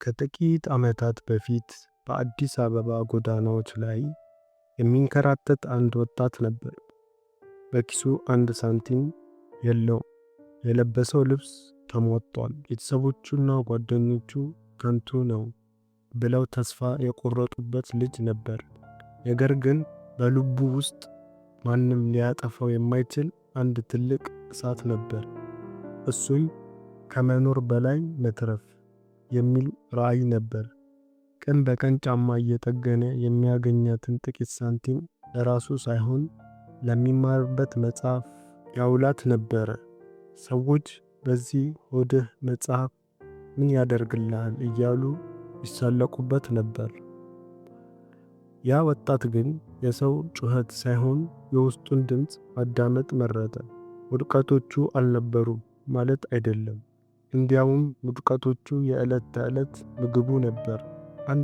ከጥቂት ዓመታት በፊት በአዲስ አበባ ጎዳናዎች ላይ የሚንከራተት አንድ ወጣት ነበር። በኪሱ አንድ ሳንቲም የለውም። የለበሰው ልብስ ተሟጧል። ቤተሰቦቹና ጓደኞቹ ከንቱ ነው ብለው ተስፋ የቆረጡበት ልጅ ነበር። ነገር ግን በልቡ ውስጥ ማንም ሊያጠፋው የማይችል አንድ ትልቅ እሳት ነበር። እሱም ከመኖር በላይ መትረፍ የሚል ራዕይ ነበር። ቀን በቀን ጫማ እየጠገነ የሚያገኛትን ጥቂት ሳንቲም ለራሱ ሳይሆን ለሚማርበት መጽሐፍ ያውላት ነበረ። ሰዎች በዚህ ሆድህ መጽሐፍ ምን ያደርግልሃል እያሉ ይሳለቁበት ነበር። ያ ወጣት ግን የሰው ጩኸት ሳይሆን የውስጡን ድምፅ ማዳመጥ መረጠ። ውድቀቶቹ አልነበሩም ማለት አይደለም። እንዲያውም ውድቀቶቹ የዕለት ተዕለት ምግቡ ነበር።